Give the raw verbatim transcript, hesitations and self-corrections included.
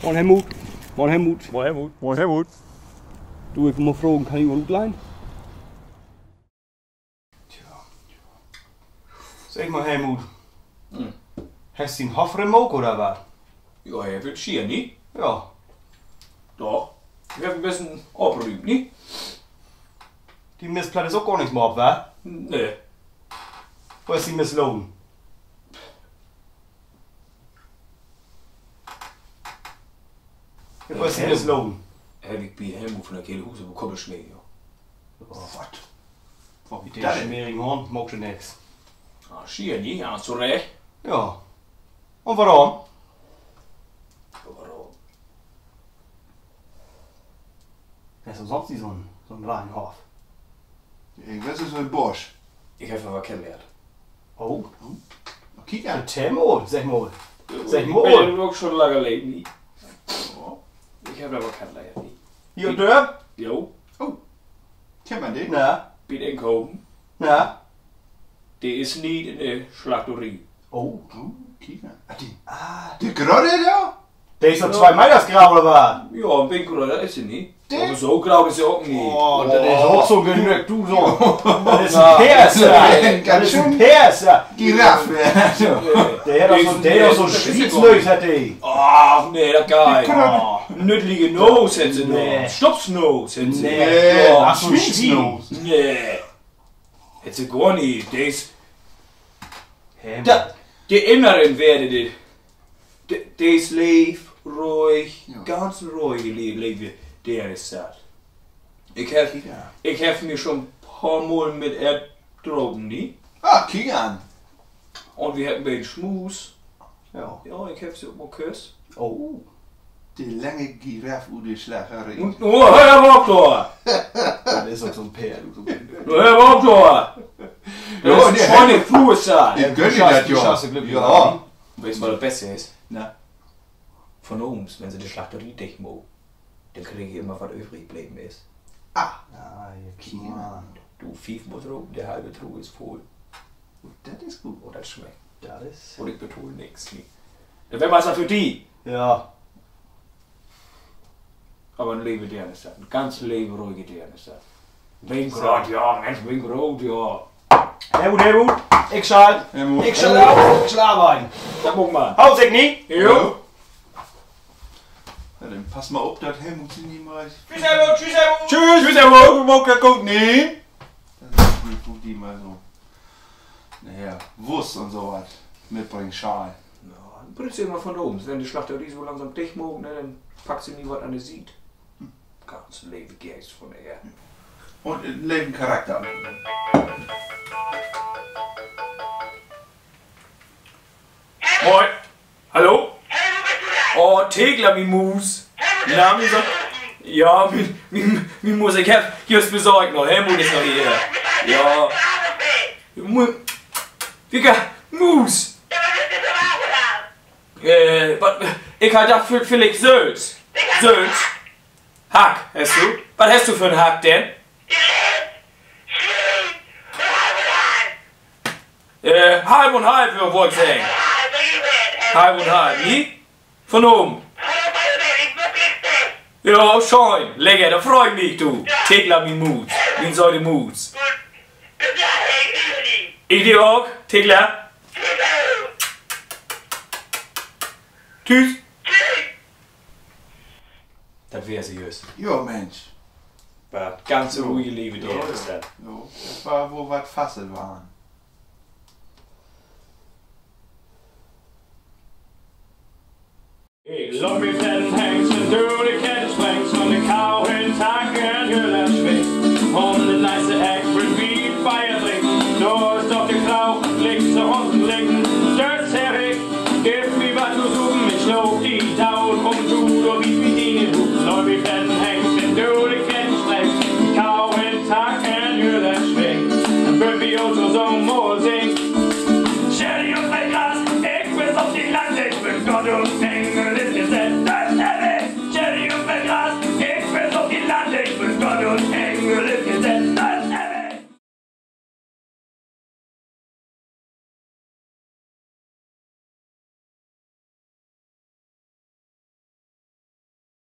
Moin, Helmut. Moin, Helmut. Moin, Helmut. Moin, Helmut. Du, ik mutt fragen, kann ik mal utlehnen? Tja. Segg mal, Helmut. Hm. Hest du en Hoff remaakt oder wat? Ja, he will schier, nich? Ja. Doch. Ik heff en beten oprüümt, nich? De Mistplatt is ok gor nich mehr op, wa? Nee. Wo is de Mistladen? Wo is de Mistladen? Heff ik bi Helmut van de Kehlhuus op de Kopp smeten, ja. Wat? Mit den smerigen Hahn maakt he nix. Ah, schier, nich? Ja, to Recht. Ja. Un warum? Ja, warum? Hest du sünst nich so'n, so'n reinen Hoff? Ik weet, so'n Bosch. Ik heff aver keen mehr. Oh. Kiek an. Vertell mal, segg mal. Segg mal. Ik bün ok schon lang leden, nich? Ik heff aver keen mehr, nich? Hier in Dörp? Jo. Oh. Kennt man den? Na? Bi'n Inkopen. Na? De is nie in de Slachterie. Oh. Oh, kiek an. Ah, de, de Grote dor? De is doch twee Meter groot, oder wat? Ja, en beten grötter is he, nich? Aver so groot is he ok nich. Oh, dat is ok so genöögt, du, so. Dat is en Peer, is dat. Dat is en Peer, is dat. Giraffe. De hett doch so, de hett doch so Swiensnöös, hett de. Ach, nee, dat geiht nich. Nüttliche Noos hett se noch. Stumpfnoos hett se. Nee, ach, so Swiensnoos. Nee. Hett se gor nich. De is, de inneren Weert, de, de is leev, ruhig, ganz ruhig, le-, leve Deern is dat. Ik heff, ik heff mi schon poor Mal mit ehr drapen, nich? Ah, kiek an. Un wi hebbt en beten smuust. Ja, ik heff se ok mal küsst. Oh. De lange Giraff ut de Slachterie. Un, oh, höör op dor! Dat is ok so'n Peer, du. Höör op dor! Dat is en schöne Fru, is dat. Weetst, wat dat Beste is? Na? Vanavends, wenn se de Slachterie dicht maakt, denn krieg ik immer, wat övrig bleven is. Ah, ja, kiek an. Du, fief Boterham, de halve Truh is vull. Dat is goot. Oh, dat smeckt. Dat is. Un ik betahl nix, nich? Dat weer mal wat för di. Ja. Aver en leve Deern is dat. En ganz leve, ruhige Deern is dat. Beten groot, ja, Mensch, beten groot, ja. Helmut, Helmut, ik schall. Ik schall af, ik schall arbeiden. Dat maakt man. Haut sik, nich? Jo. Ja, denn pass mal op, dat Helmut se niemals. Tschüss, Helmut, tschüss, Helmut. Tschüss, Helmut, maak dat goot, nich? Dat is goot, di mal so. Na ja, Wust un so wat mitbringen schall. Ja, bringst du immer vanavends, wenn de Slachterie so langsam dicht maakt, ne, denn packst du mi wat an de Siet. Ganz leve Geest von ehr. Un en leven Charakter. Moin. Hallo? Oh, Tegler, mien Muus. Na, mien Sö-, ja, mien, mien, mien Muus, ik heff jüst besöcht noch, Helmut is noch hier. Ja. Mu-, Wicke, Muus. Äh, wat, ik harr dacht, vill-, villicht Sülz. Sülz? Hack, hest du? Wat hest du för 'n Hack denn? Äh, half un half, ja, wull ik seggen. Half un half, nich? Vun Avend. Ja, schöön. Lecker, dor frei ik mi, du. Tegler, mien Muus. Mien söte Muus. Ik di ok, Tegler. Tschüss. Dat weer se jüst. Jo, Mensch. Wat ganz ruhige, leve Deern is dat. Jo, dat weer woll wat Fastet warrn. Ik loop mit den Hengst dör de Kettensprengs un de Kau in Tacken hüller swingt. Üm de nächste Eck will wi Beer drinken. Dor is doch de Kau, licht se uns en Blinken. Dor segg ik, Geev mi wat to supen, ik sloo di doot, un du, du bietst mi in de Huut. Leu, wi finnen Hengst in döde Kettenstreck, Kau in Tacken, hüller Schreck. Denn wüllt wi ok tosamen mal singen. Sherry un Gras, ik bün op de Land, ik bün Gott un Engel is geseggt. Dat heff ik. Sherry un Gras, ik bün op de Land, ik